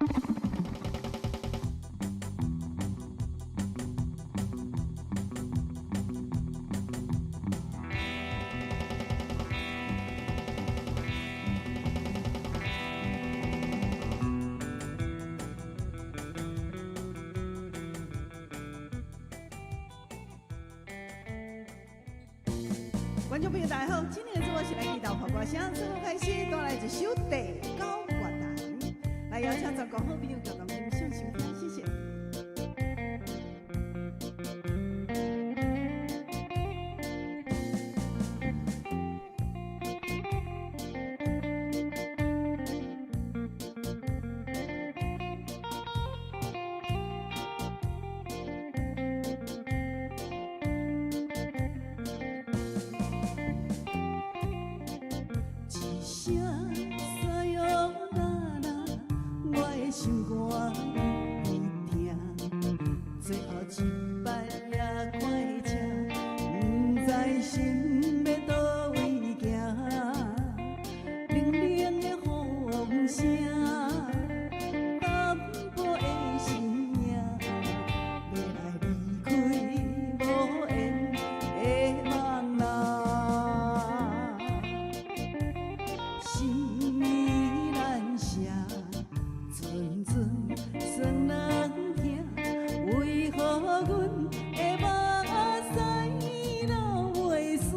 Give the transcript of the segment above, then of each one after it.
觀眾朋友大家好，今天的節目是來祈禱破歌聲，節目開始，帶來一首《地九月台》，來邀請全國好朋友共同欣賞收聽，謝謝。一聲さよなら，我的心肝一直疼，最後一班夜快車，毋知心欲佗位行。冷冷的風聲，淡薄的身影，欲來離開無緣的夢啦。心意難捨，陣陣酸軟疼，為何阮的目屎流袂煞？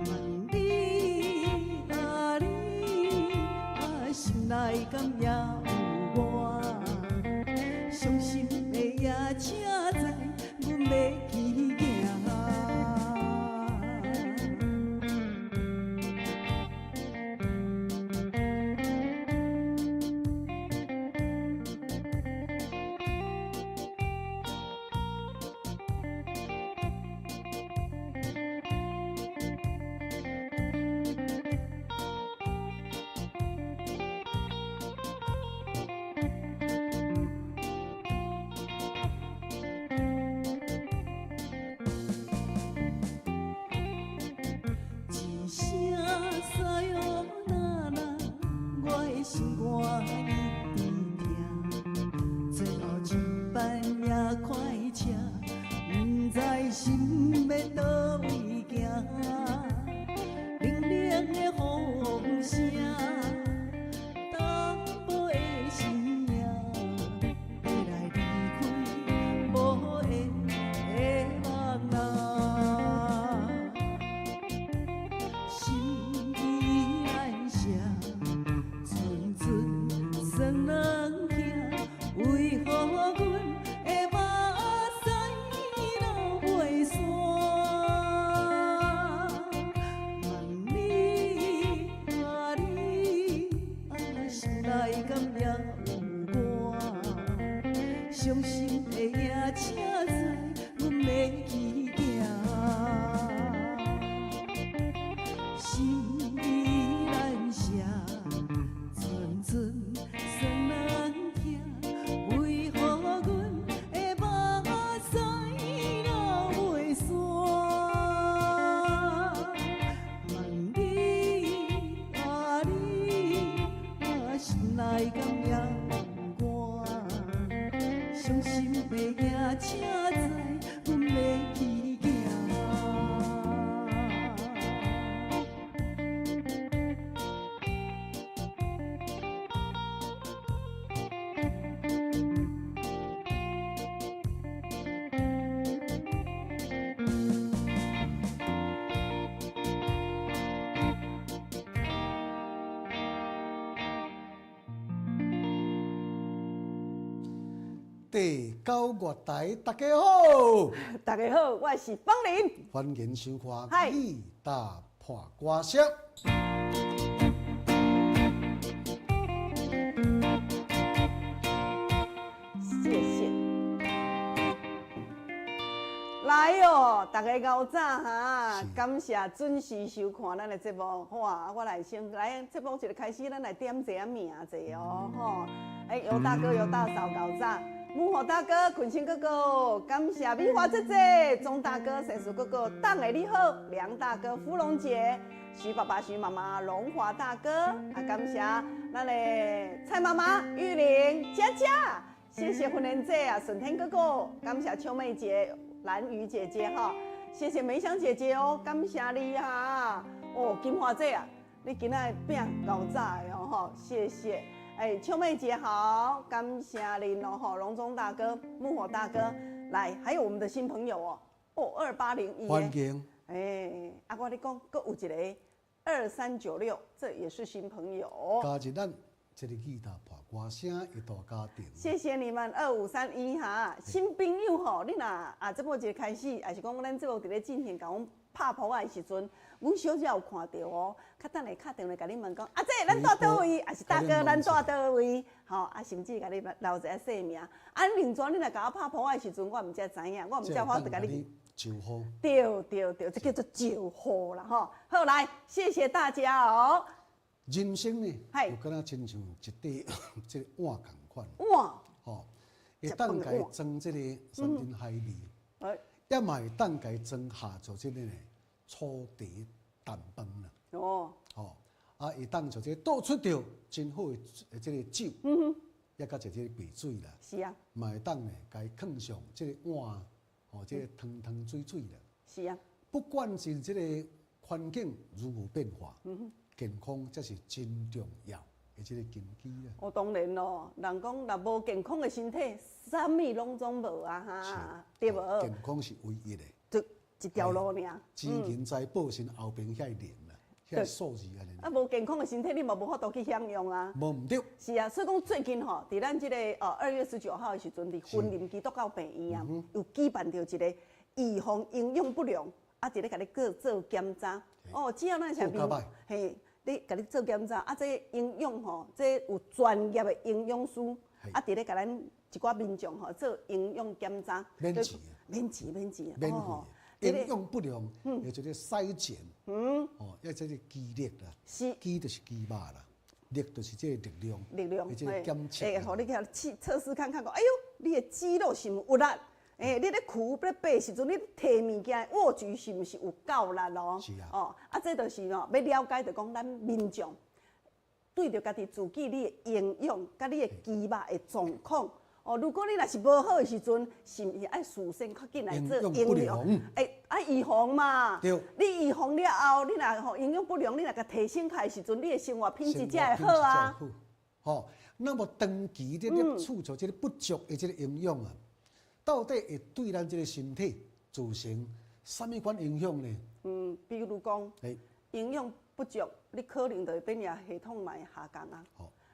問你啊你啊，心內敢猶有我？傷心的夜車載，阮欲去行。一聲さよなら，我的心肝一直疼。最後一班夜快車，毋知心欲佗位行。冷冷的風聲，淡薄的身影，欲來離開無緣的夢啦。心意難捨，陣陣酸軟疼，為何阮的目屎流袂煞？問你啊你啊，心內敢猶有我？傷心的夜車載，阮欲去行。心意難捨，陣陣酸軟疼，為何阮的目屎流袂煞？問你啊你啊，心內敢猶有我？傷心的夜車載，阮欲去行。地九月台，大家好，大家好，我是方玲。歡迎收看《嗨語打破歌聲》。謝謝。來哦，大家𠢕早哈，感謝準時收看咱的節目。好啊，我來先來節目一個開始，咱來點一下名者哦，吼。欸，尤大哥、尤大嫂，𠢕早。木火大哥、坤清哥哥，感謝美華姐姐、鍾大哥、神樹哥哥，鄧的你好，梁大哥、芙蓉姐、徐爸爸、徐媽媽、龍華大哥，啊，感謝。咱的蔡媽媽、玉玲、佳佳，謝謝婚蓮姐啊，順天哥哥，感謝秋妹姐、蘭瑜姐姐哈，謝謝梅香姐姐哦，感謝你哈。哦，金華姐啊，你今仔餅夠早的哦，吼，謝謝。哎，秋妹姐好，感謝您哦，吼，榮忠大哥、木火大哥，來，還有我們的新朋友哦，哦，2801，歡迎。哎，啊，我咧講，閣有一个2396，這也是新朋友。加入咱這個吉他破歌聲的大家庭。謝謝你們2531哈，新朋友吼，你若啊這部一開始，也是講咱節目佇咧進行，共阮拍噗仔的時陣，阮小姐有看著哦，較等下敲電話共你問講，阿姐，咱蹛佗位？抑是大哥，咱蹛佗位？吼，啊，甚至共你留一下姓名。啊，另外你若共我拍噗仔的時陣，我毋才知影，我毋才法度共你招呼。對對對，這叫做招呼啦吼。好，來，謝謝大家哦。人生呢，就敢若親像一塊這個碗仝款。碗。吼，會當共伊裝這個山珍海味，也嘛會當共伊裝下做這個呢粗茶淡飯啦。吼，啊，會當做這個倒出著真好的這個酒，也佮一這個白水啦。嘛會當呢，共伊囥上這個碗，吼，這個湯湯水水啦。不管是這個環境如何變化，健康才是真重要的這個根基啦。哦，當然咯，人講若無健康的身體，啥物攏總無啊哈，對無？健康是唯一的。就一條路爾。錢銀財寶是後邊遐零啦，遐數字按呢。啊，無健康的身體，你嘛無法度去享用啊。無毋對。是啊，所以講最近吼，佇咱這个2月19號的時陣，佇雲林基督教病院啊，有舉辦著一個預防營養不良，啊，佇咧共你做做檢查。哦，只要咱是民，嘿，你共你做檢查，啊，這營養吼，這有專業的營養師，啊，佇咧共咱一寡民眾吼做營養檢查。免錢。免錢，免錢。免費。營養不良，有這個篩檢，哦，抑這個肌力啦，肌就是肌肉啦，力就是這個力量，力量，這個檢測。會，予你去測測試看看，講，哎喲，你的肌肉是毋有力？欸，你咧跍咧爬時陣，你提物件握舉是毋是有夠力哦？哦，啊，這就是哦，欲了解著講咱民眾對著家己自己你的營養，佮你的肌肉的狀況。哦，如果你若是無好的時陣，是毋是愛事先較緊來做營養？欸，啊預防嘛。你預防了後，你若吼營養不良，你若共提醒開的時陣，你的生活品質才會好啊。吼，那麼長期咧攝取著這個不足的這個營養啊，到底會對咱這個身體造成啥物款影響呢？嗯，比如講，營養不足，你可能就會變成系統嘛會下降啊，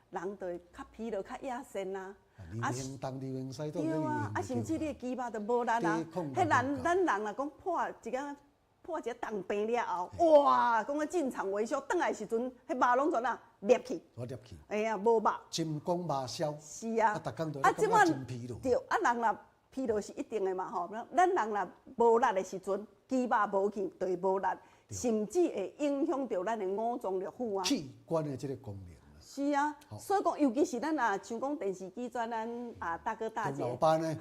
人就會較疲勞、較野神啊。啊，對啊，啊，甚至你的肌肉都無力啊。彼咱咱人若講破一個破一個重病了後，哇，講啊進廠維修，轉來時陣，彼肉攏怎啊裂去？我裂去。哎呀，無肉。針講麻消。是啊。啊，逐工都感覺真疲勞。對，啊，人若疲勞是一定的嘛吼。咱人若無力的時陣，肌肉無去，就會無力，甚至會影響著咱的五臟六腑啊。器官的這個功能。是啊，所以講，尤其是咱啊，像講電視機轉咱啊大哥大姐。老闆呢？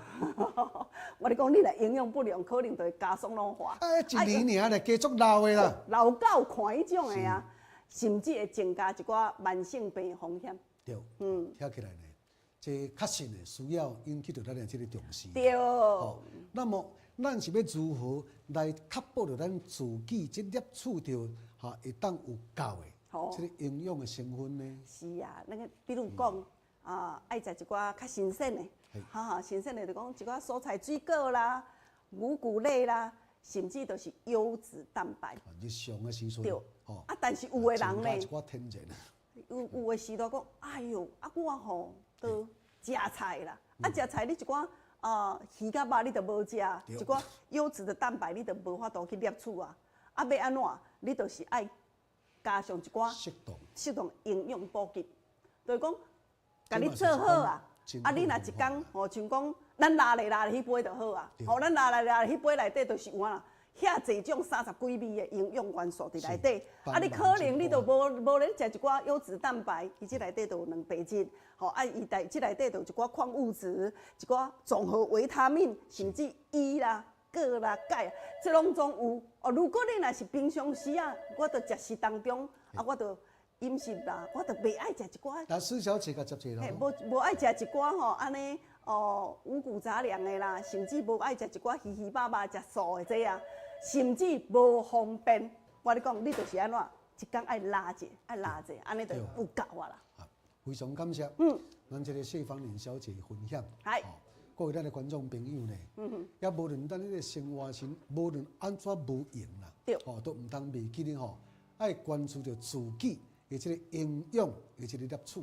我咧講，你若營養不良，可能就會加速老化。哎，一年爾咧，加足老的啦。老到看彼種的啊，甚至會增加一寡慢性病風險。對，聽起來呢，這確實呢需要引起著咱的這個重視。那麼，咱是欲如何來確保著咱自己這攝取著哈會當有夠的這個營養的成分呢？是啊，那個比如講啊，愛食一寡較新鮮的，哈哈，新鮮的就講一寡蔬菜水果啦、五穀類啦，甚至就是優質蛋白。日常的時陣。對。啊，但是有的人呢，一寡天然。有的時代講，哎喲，啊我吼都食菜啦，啊食菜你一寡啊魚佮肉你都無食，一寡優質的蛋白你都無法度去攝取啊，啊欲按怎？你就是愛加上一寡適當適當營養補給，就是講，共你做好啊，啊你若一工吼像講，咱拉咧拉咧彼杯就好啊，吼咱拉咧拉咧彼杯內底就是有啊。遐濟種30幾味的營養元素佇內底，啊，你可能你就無無咧食一寡優質蛋白，伊這內底就有蛋白質，吼啊，伊內這內底就有一寡礦物質，一寡綜合維他命，甚至鈺啦、鉻啦、鈣，這攏總有。哦，如果你若是平常時啊，我著食食當中，啊，我著飲食啦，我就袂愛食一寡。但施小姐共接者咯。無愛食一寡吼，按呢哦五穀雜糧的啦，甚至無愛食一寡魚魚肉肉食素的這啊，甚至無方便。我咧講，你就是按怎，一工愛拉者，愛拉者，按呢就有夠啊啦。非常感謝，咱這個謝芳玲小姐分享。係。各位咱的觀眾朋友呢，也無論咱這個生活上，無論按怎無閒啦，吼都毋通袂記得吼，愛關注著自己的這個營養的這個攝取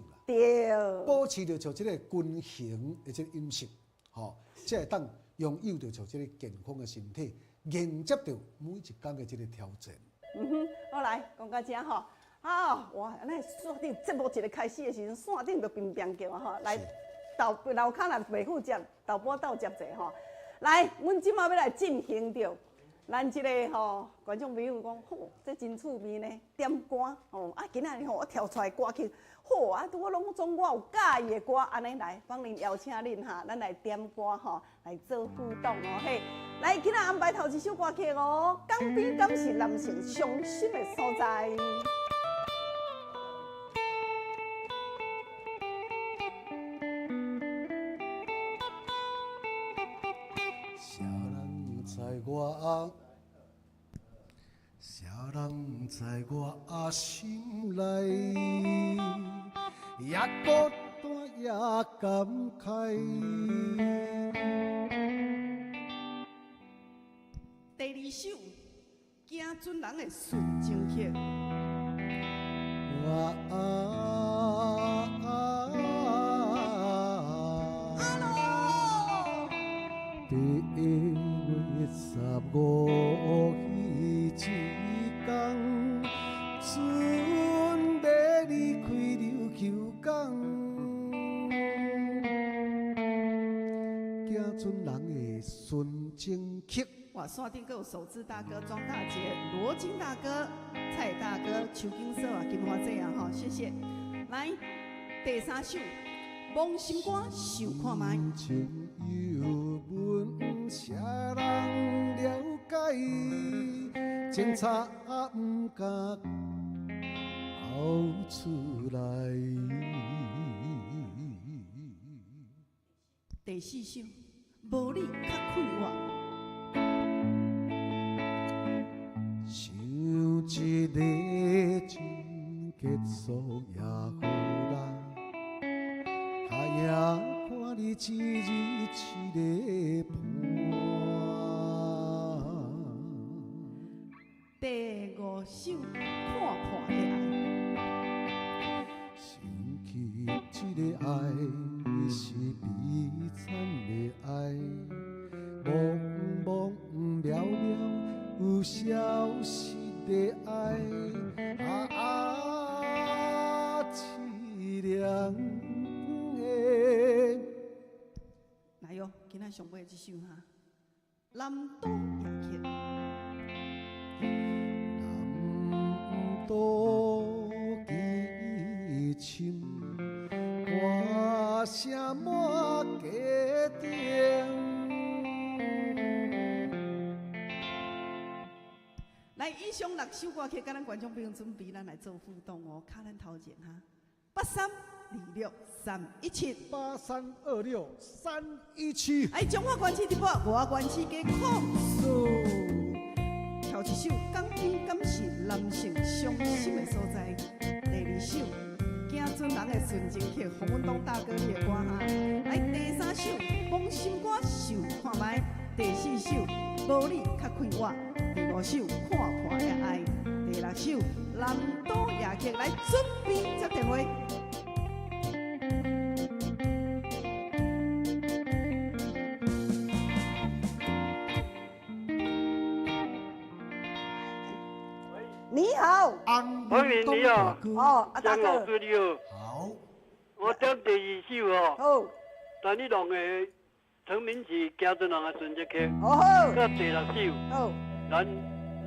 啦，保持著像這個均衡的這個飲食，吼，才會當擁有著像這個健康的身體，迎接著每一工的這個挑戰。嗯哼，好來講到這吼，啊，哇，咱線頂節目一个開始的時陣，線頂就乒乒叫啊吼，來。豆樓跤若袂赴接，豆腐鬥接者吼。來，阮這馬欲來進行著，咱這个吼觀眾朋友講，吼，這真趣味呢，點歌吼啊！今仔日吼我跳出來歌曲，好啊，拄好攏總我有佮意的歌，按呢來，芳玲邀請恁哈，咱來點歌吼，來做互動哦嘿。來，今仔安排頭一首歌曲哦，江邊敢是男性傷心的所在。啥人在我心內，也孤單也感慨。第二首，行船人的純情曲。阿羅。八月十五彼一工，船欲離開琉球港，行船人的純情曲。哇，線頂閣有手指大哥、莊大姐、羅金大哥、蔡大哥、邱金嫂啊、金花姐啊，吼，謝謝。來，第三首，摸心肝想看覓。又問啥人了解？情差毋敢哭出來。第四首，無你較快活。想一个真結束也好啦，較贏看你一日一个伴。第五首，看破的愛。想起這个愛是悲慘的愛，茫茫渺渺有消失的愛，啊，淒涼的。來喲，今仔上尾這首哈，南島夜曲。南島凄深，歌聲滿街頂。來，以上六首歌曲，佮咱觀眾朋友準備，咱來做互動哦。敲咱頭前哈，8326317， 8326317。哎，彰化縣市直播，外縣市加04。頭一首，江邊敢是男性傷心的所在。第二首，行船人的純情曲，洪文東大哥你的歌哈。來，第三首，摸心肝想看覓。第四首，無你較快活。第五首，看破的愛。第六首，南島夜曲。來，準備接電話。你好，芳玲你好，哦，阿大張老哥，師你好，好，我點第二首哦，好，陳立農的成名曲《行船人的純情曲》，好好，佮第六首好，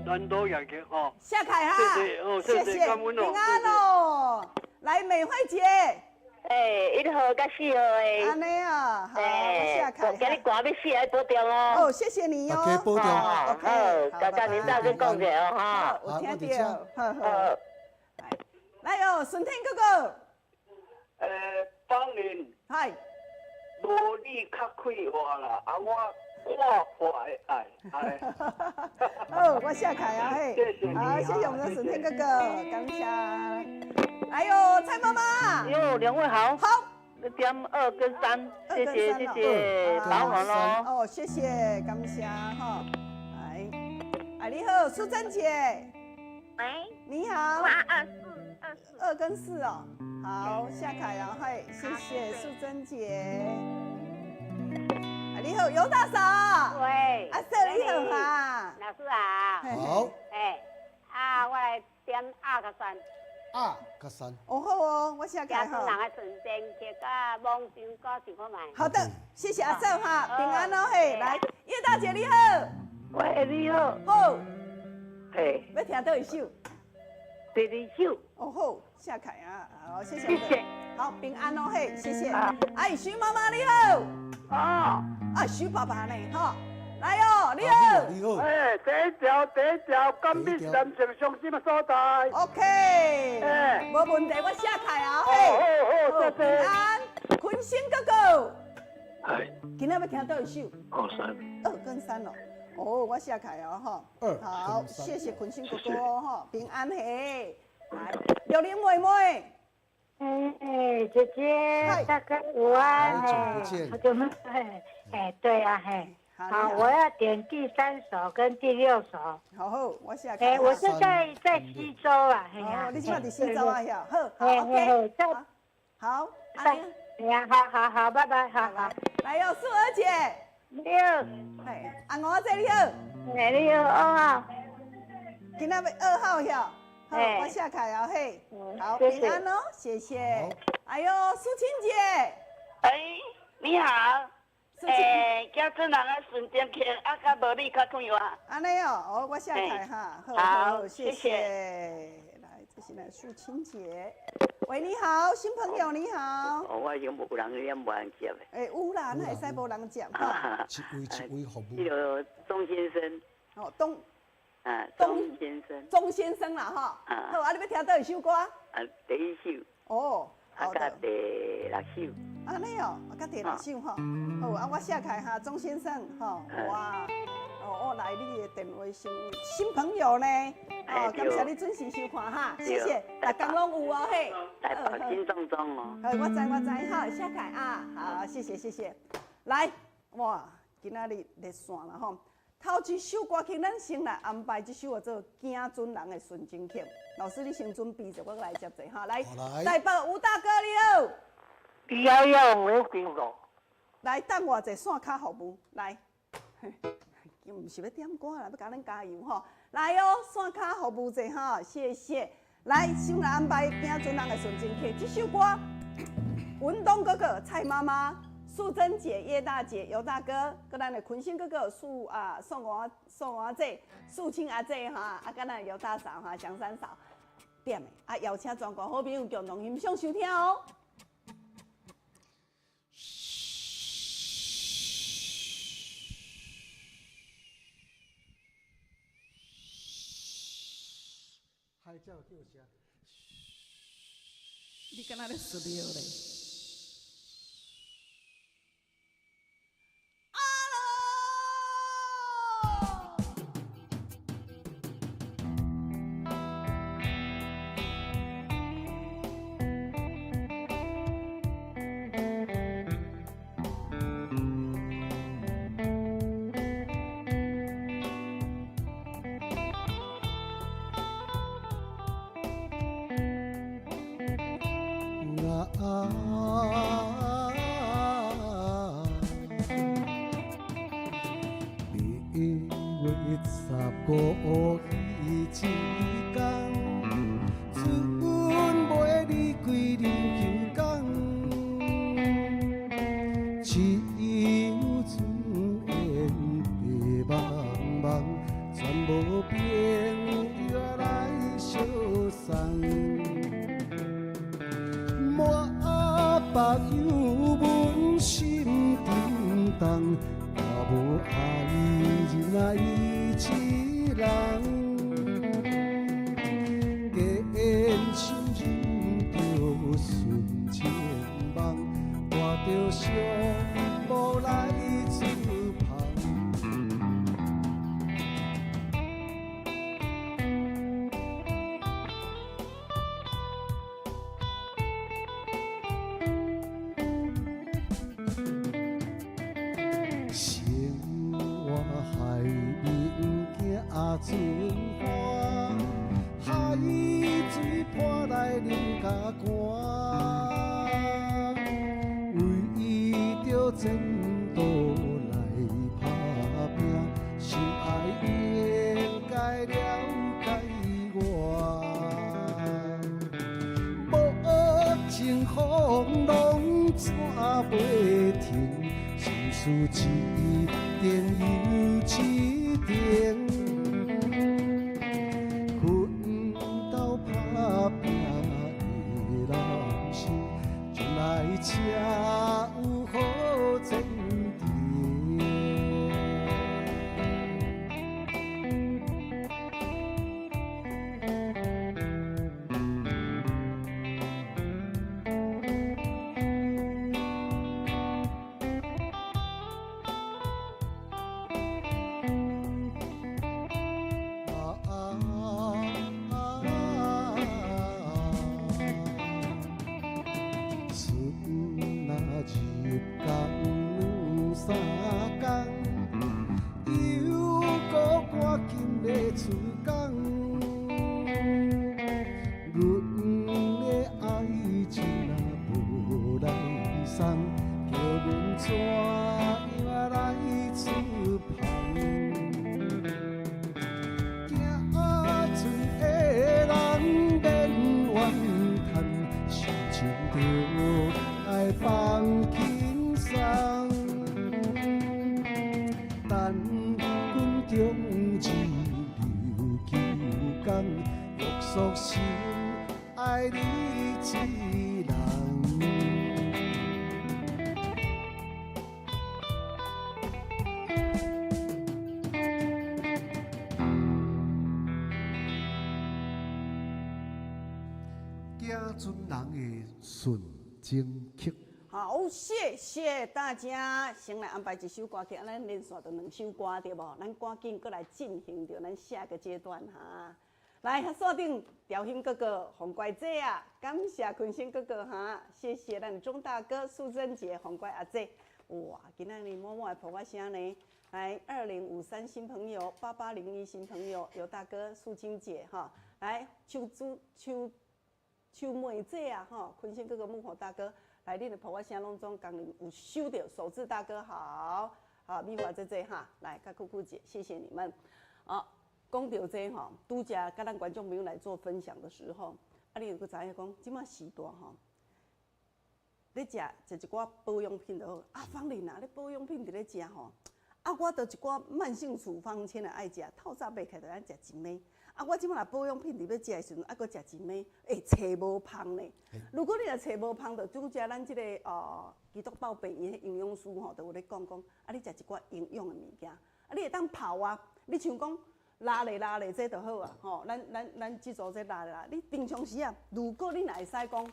南島夜曲吼，謝凱哈，謝謝哦謝謝感恩哦平安哦，來美惠姐，欸，一號佮四號的。按呢啊，好，我謝凱，今日寒欲死，愛保重哦。哦，謝謝你哦，大家保重好， OK，好，佮您大哥講者哦，哈。有聽到，好好。來哦，順天哥哥。當然。係。無你較快活啦，啊我看破的愛，愛。好，我寫開啊嘿。謝謝你。好，謝謝我們的順天哥哥，感謝。哎呦，蔡媽媽。喲，兩位好。好。點2跟3，謝謝謝謝，保暖咯。哦，謝謝，感謝哈。來，哎你好，淑珍姐。喂。你好。我2、4、2、 2跟4哦。好，夏凱啊，嘿，謝謝淑珍姐。你好，尤大嫂。喂。阿嫂你好哈。老師啊。好。哎，啊，我來點2跟3。 2跟3。哦好哦，我寫開哈。人的純真曲甲網上歌唱好賣。好的，謝謝阿嫂哈，平安哦嘿，來，葉大姐你好。喂，你好。好。嘿。欲聽佗一首？第二首。哦好，寫開啊，好，謝謝。謝謝。好，平安哦嘿，謝謝。哎，徐媽媽你好。哦。啊，徐爸爸呢？哈，來哦，你好。你好。哎，第一條，第一條，甘蜜三成傷心的所在。 OK。哎，無問題，我寫開啊，嘿。好好好，謝謝。平安，坤星哥哥。係。今仔欲聽佗一首？ 2、3。 2跟3哦。哦，我寫開哦，吼。好，謝謝坤星哥哥哦，吼，平安嘿。來，玉玲妹妹。哎，姐姐，大哥午安，好久不見，好久沒，哎，對啊，嘿，好，我要點第3首跟第6首。好好，我寫。哎，我是在西周啊，哦，你現在佇西周啊，好，好，OK，好，哎呀，好好好，拜拜，好好。來哦，素娥姐。你好。哎，阿娥姐你好。哎，你好，2號。今仔欲2號喲。好，我寫開啊，嘿，好，平安哦，謝謝。哎呦，淑清姐，哎，你好，哎，叫做人的純情曲，啊，較無你較快活。按呢哦，哦，我寫開哈，好，好，謝謝。來，這是咱淑清姐。喂，你好，新朋友你好。哦，我想無人念，無人接的。哎，有啦，哪會使無人接？哈。一位一位服務。那個鍾先生。哦，鍾。啊，鍾先生，鍾先生啦，哈，好，啊，你欲聽佗一首歌？啊，第一首。哦，好的。啊，第6首。按呢哦，啊，第6首吼，好，啊，我寫開哈，鍾先生，吼，哇，哦，我來你的電話新新朋友呢，哦，感謝你準時收看哈，謝謝，逐工攏有哦嘿。台北新壯莊哦。好，我知我知，好，寫開啊，好，謝謝謝謝，來，哇，今仔日熱線啦吼。頭一首歌曲，咱先來安排這首叫做《行船人的純情曲》。老師，你先準備者，我來接者哈。來，台北吳大哥你好。你好呀，我聽過。來，等我者線卡服務來，毋是欲點歌啦，欲共咱加油吼。來哦，線卡服務者哈，謝謝。來，先來安排《行船人的純情曲》這首歌。文東哥哥、蔡媽媽。素貞姐、葉大姐、尤大哥，閣咱的坤星哥哥、素啊宋王、宋王姐、素清阿姐哈，啊，佮咱尤大嫂哈、祥三嫂點的啊，邀請全國好朋友共同欣賞收聽哦。海鸟叫声。你敢若咧说尿咧？一人，坚心著寂寞來出芳。生活海面行船帆，海水泼來冷甲寒，為著前途來打拼，心愛應該了解我。無情風浪怎袂停？心事一定又一定，奮鬥打拼的人生，將來才有好前程。春若入工兩三工，又閣趕緊欲出工。阮的愛情若無來送，叫阮怎樣來出芳？行船的人免怨嘆，心情著愛放輕鬆。等阮終日流求工，約束心愛你一人。行船人的純情曲。好，謝謝大家。先來安排一首歌曲，啊，咱連續就兩首歌對無？咱趕緊閣來進行著咱下個階段哈。來，線頂調興哥哥洪乖姐啊，感謝坤生哥哥哈，謝謝咱鍾大哥、蘇貞傑、洪乖阿姐。哇，今仔日滿滿的噗仔聲呢。來，2053新朋友，8801新朋友，尤大哥、素清姐哈，來邱朱邱邱妹姐啊哈，坤生哥哥、木火大哥。來，恁的噗仔聲攏總剛有收著，守志大哥好，好美華姐姐哈，來，甲酷酷姐，謝謝你們。啊，講著這吼，拄才佮咱觀眾朋友來做分享的時候，啊，你有閣知影講，這馬時代吼，咧食食一寡保養品就好。啊，芳玲啊，你保養品佇咧食吼，啊，我著一寡慢性處方箋的愛食，透早爬起來著愛食一枚。啊，我這馬若保養品佇欲食的時陣，啊，閣食一枚，會揣無芳呢。如果你若揣無芳，就拄才咱這個基督教病院營養師吼，就有咧講講，啊，你食一寡營養的物件，啊，你會當泡啊，你像講拉咧拉咧這就好啊，吼，咱咱咱這組這拉咧拉，你平常時啊，如果你若會使講，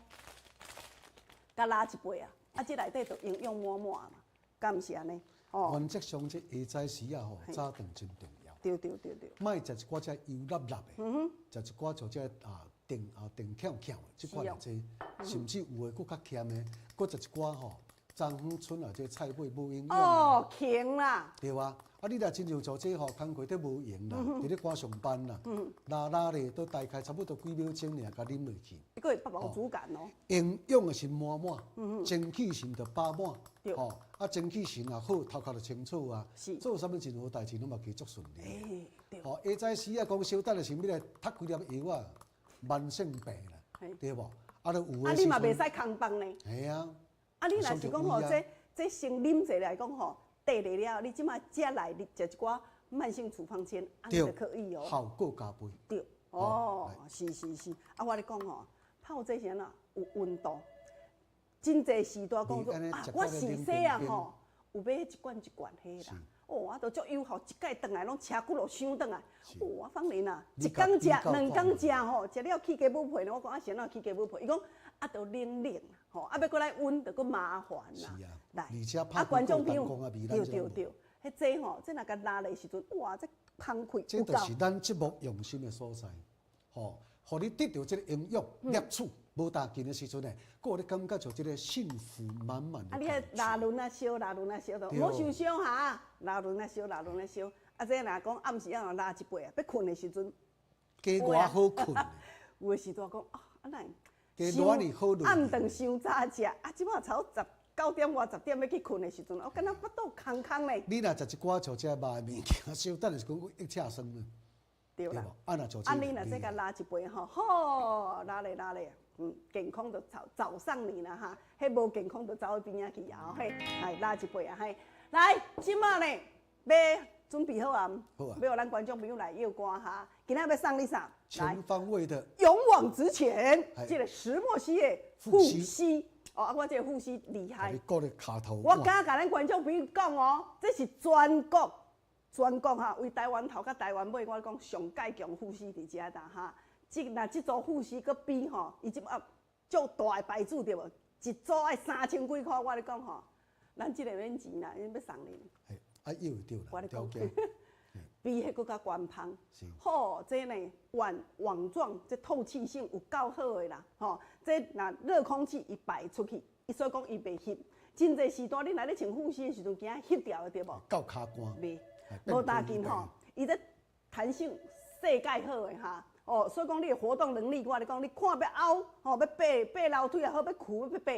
共拉一杯啊，啊，這內底就營養滿滿嘛，敢毋是按呢？哦。原則上這下早時啊吼，早頓真重要。對對對對。莫食一寡這油辣辣的，食一寡像這啊甜啊甜巧巧的，這款的這，甚至有的閣較鹹的，閣食一寡吼，昨昏剩啊這菜尾無營養。哦，鹹啦。對啊，啊你若親像做這吼，工課都無閒啦，佇咧趕上班啦，拉拉咧都大概差不多幾秒鐘爾，共啉落去。伊閣會飽足感哦。營養的是滿滿，精氣神就飽滿，吼，啊精氣神若好，頭殼就清楚啊，做啥物任何代誌攏嘛加足順利。吼，下早時啊，講小等的時欲來讀幾粒藥啊，慢性病啦，對無？啊，就有的。啊，你嘛袂使空放呢。嘿啊。啊，你若是講吼，這這先啉者來講吼，缀咧了，你這馬食來食一寡慢性處方箋，按呢就可以哦。效果加倍。對，哦，是是是。啊，我咧講吼，泡這是按怎有溫度。真濟時代講說啊，我是細啊吼，有買一罐一罐彼啦。哦，啊，都足有效，一擺轉來攏車骨路箱轉來。哦，啊，芳玲啊，一工食，兩工食吼，食了起雞母皮呢。我講啊，是按怎起雞母皮？伊講啊，都冷冷，吼。吼，啊，欲閣來溫就閣麻煩啦。是啊。來，而且拍觀眾朋友，對對對，彼這吼，這若共拉咧時陣，哇，這空氣這就是咱節目用心的所在，吼，予你得著這個營養攝取無大緊的時陣呢，閣予你感覺著這個幸福滿滿的。啊，你彼拉輪仔燒，拉輪仔燒，都毋好傷燒哈，拉輪仔燒，拉輪仔燒。啊，這若講暗時仔拉一擺啊，欲睏的時陣，加偌好睏。有的時陣講啊，啊哪會？暗頓傷早食，啊，這擺差不多9點外10點欲去睏的時陣，我感覺腹肚空空咧。你若食一寡像這肉的物件，小等下是講一車酸啊。對啦。啊，若做啊，你若這共拉一杯吼，好，拉咧拉咧，健康就找找上你啦哈。彼無健康就走去邊仔去啊，嘿，來拉一杯啊，嘿，來，這擺呢，欲準備好啊？好啊。欲予咱觀眾朋友來唱歌哈。今仔欲送你啥？全方位的。勇往直前，這個石墨烯的護膝。哦，啊，我這個護膝厲害。你顧咧跤頭。我敢共咱觀眾朋友講哦，這是全國全國哈，為台灣頭佮台灣尾，我講上蓋強護膝佇遮啦哈。這若這組護膝閣比吼，伊這擺足大的牌子對無？一組愛3000幾箍，我咧講吼，咱這個免錢啦，因欲送你。啊，又會對啦，條件。比彼閣較懸芳。好，這呢網網狀，這透氣性有夠好的啦，吼，這若熱空氣伊排出去，伊所以講伊袂翕。真濟時段你若咧穿護膝的時陣，驚翕掉的對無？夠跤寒。袂，無焦緊吼，伊這彈性設計好的哈，哦，所以講你的活動能力，我咧講，你看欲拗，吼，欲爬爬樓梯也好，欲跍欲爬。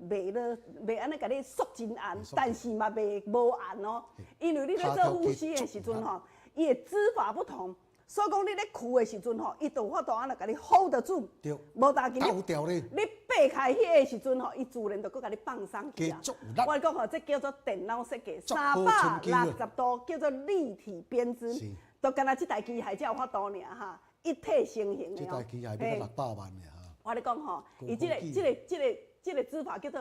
袂落，袂按呢共你縮真硬，但是嘛袂無硬哦。因為你咧做護膝的時陣吼，伊的織法不同，所以講你咧跍的時陣吼，伊就有法度按呢共你 hold 得住。對。無焦緊。你你爬開彼個時陣吼，伊自然就閣共你放鬆去啊。我講吼，這叫做電腦設計，360度叫做立體編織，就敢若這台機械才有法度爾哈，一體成型的哦。這台機械欲到600萬爾哈。我咧講吼，伊這個、這個、這個。這個織法叫做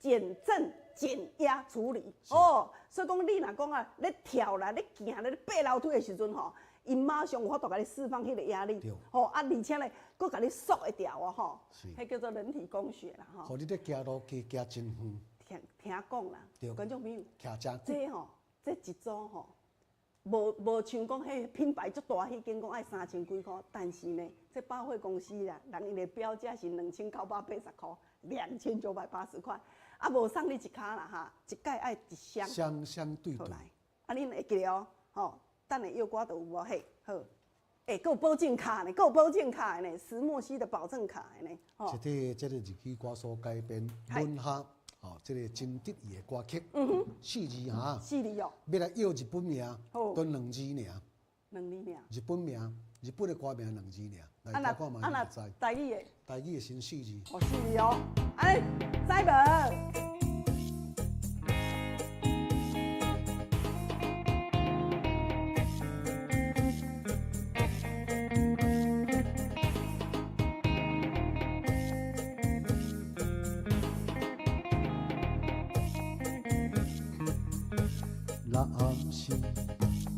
減震減壓處理哦，所以講你若講啊，咧跳啦、咧行咧、咧爬樓梯的時陣吼，伊馬上有法度共你釋放彼個壓力，吼啊，而且咧，閣共你縮會牢哦吼，彼叫做人體工學啦吼。予你咧行路加行真遠。聽聽講啦，觀眾朋友，這吼，這一組吼，無無像講彼品牌足大，彼間講愛3000幾箍，但是呢，這百貨公司啦，人𪜶的標價是2980箍。2980塊，啊，無送你一跤啦哈，一蓋愛一箱。雙雙對對。啊，恁會記得哦，吼，等下藥歌就有無？嘿，好，欸，閣有保證卡呢，閣有保證卡的呢，石墨烯的保證卡的呢，吼。這個日語歌所改編，吻合，吼，這個真得意的歌曲。四字哈。四字哦。欲來臆日本名，都兩字爾。兩字爾。日本名，日本的歌名兩字爾。來聽看覓會知。台語的。台語的先四字。哦，四字哦，哎，知無？若暗是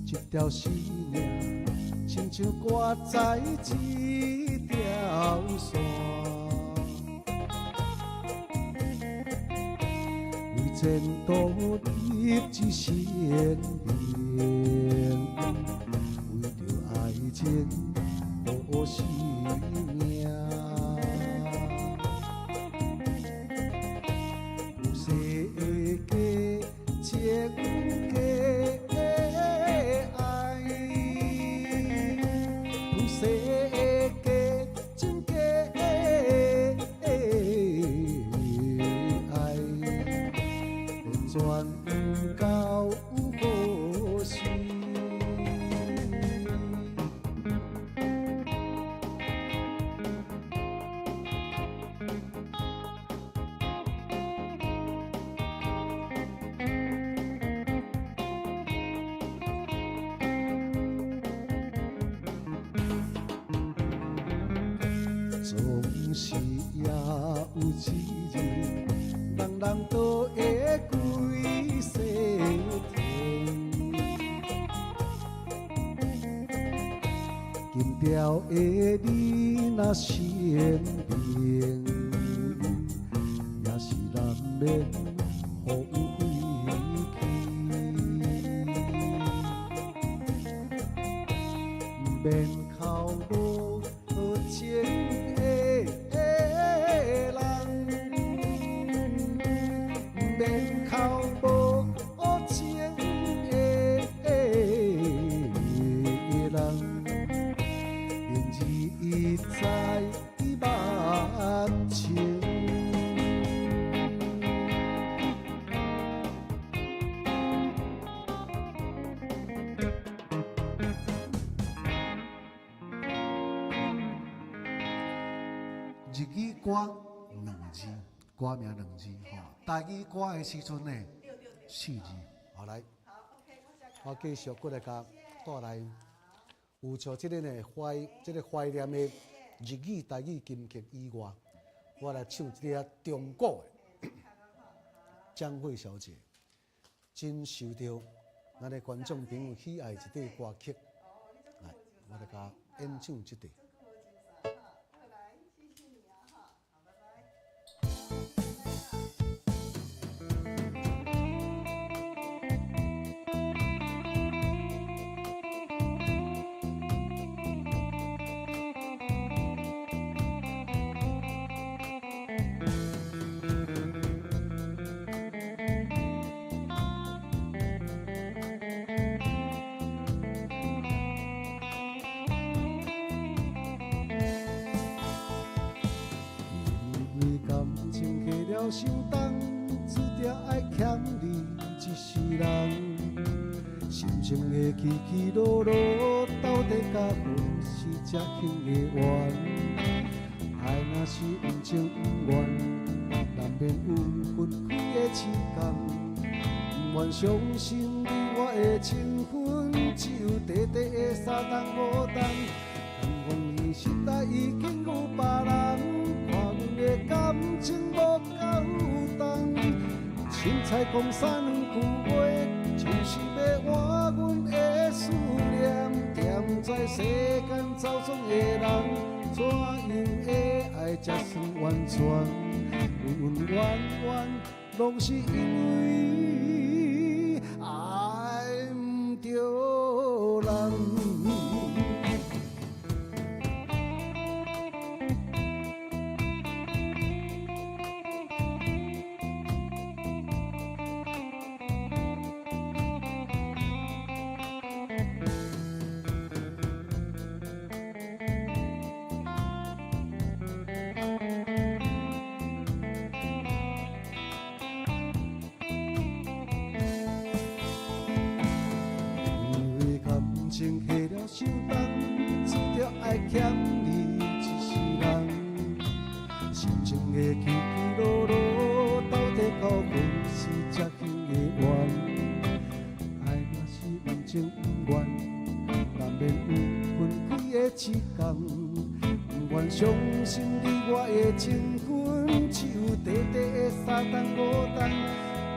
一條生命，親像掛在一條線，為前途立志鮮明，為著愛情賭性命。有世界情假愛，有世界真假愛，轉到何時？總是也有一日，人人都會歸西天。金雕的你若身邊，免哭無情的人，免哭無情的人，明日在目前。日语歌两字，歌名两字吼。台语歌的时阵呢，四字。好来，我继续过来共带来，有像这个呢怀这个怀念的日语、台语金曲以外，我来唱这个中国的江蕙小姐，真受到咱的观众朋友喜爱一块歌曲。来，我来共演唱这块。因为感情过了伤重，注定爱欠你一世人。心情的起起落落，到底甲何时才肯会完？爱若是毋情毋愿，难免有分开的时间。毋愿相信你我的情分，只有短短的三冬五冬。敢讲伊实在已经有别人，看阮的感情无够重。凊彩讲三两句话，就是欲换阮的思念。踮在世间走总的人，怎样会爱才算完全？恩恩怨怨，拢是因为爱毋著人。因为感情下了伤重，注定爱欠你一世人。心情的起起落落，到底到何时才肯会完？爱若是毋情毋愿，难免有分开的时间。毋愿相信你我的情分，只有短短的三冬五冬。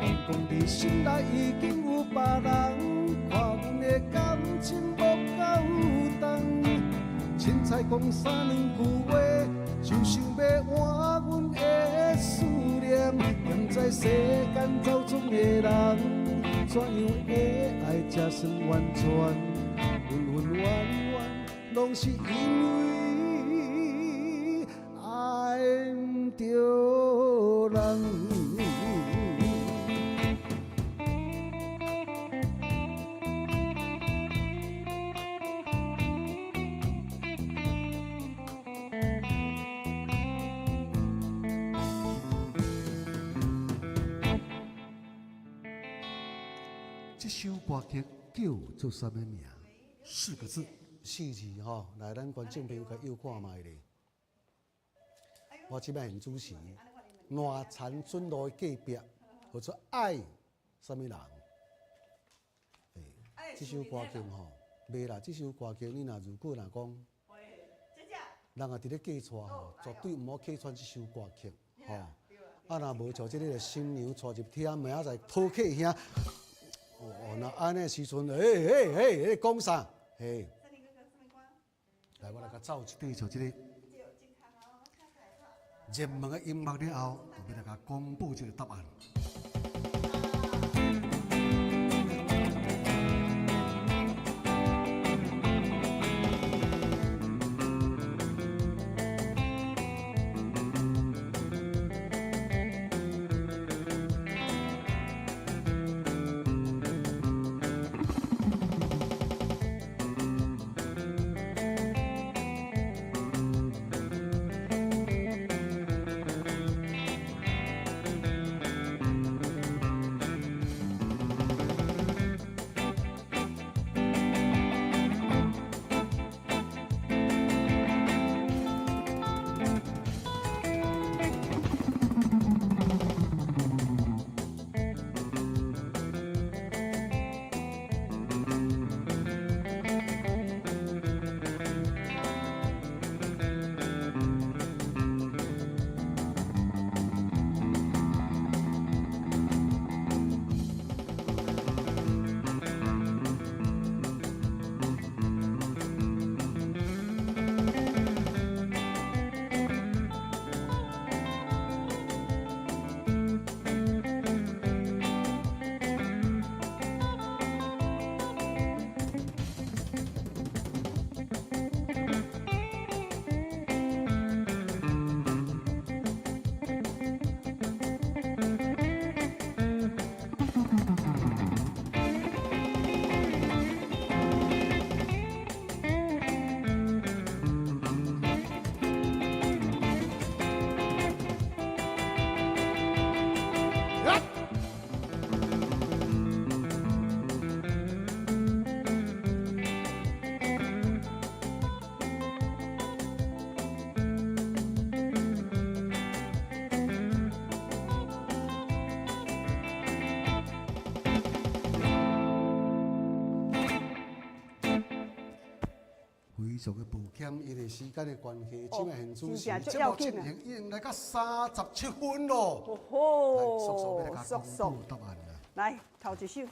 敢讲你心内已经有别人，看阮的感情无够重。凊彩讲三两句话，就想欲换阮的思念。踮在世间走总的人，怎样会爱才算完全？恩恩怨怨，拢是因为爱毋著人。这首歌曲叫做啥物名？四个字，四字吼。来，咱观众朋友共摇看覓咧。我這擺現主持，烂田准路的隔壁，叫做愛啥物人？欸，這首歌曲吼，袂啦，這首歌曲你若如果若講，人若佇咧嫁娶吼，絕對毋好客串這首歌曲吼。啊，若無像這个新娘娶入廳，明仔載討客兄。哦，那按呢時陣，欸欸欸，咧講啥？嘿，來，我來共走一塊，像這個熱門的音樂了後，就欲來共公布這個答案。非常的抱歉，因为时间的关系，这摆现主持真正节目进行已经来到37分咯。哦来，速速欲来速共公布答案啦。来，头一首。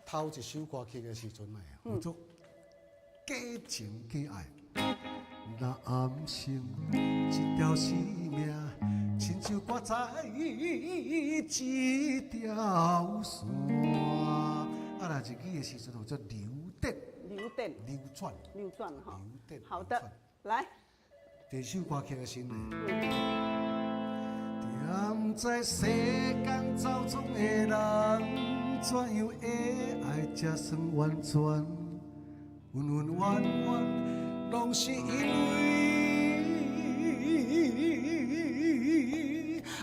头一首歌曲的时阵呢，叫做《假情假爱》。若暗生一条生命，亲像挂在一条线。啊，若日语的时阵叫做流电。流电。流转。流转哈。流电。好的，来。第二首歌曲的时呢，踮在世间走创的人，怎样会爱才算完全？恩恩怨怨，拢是因为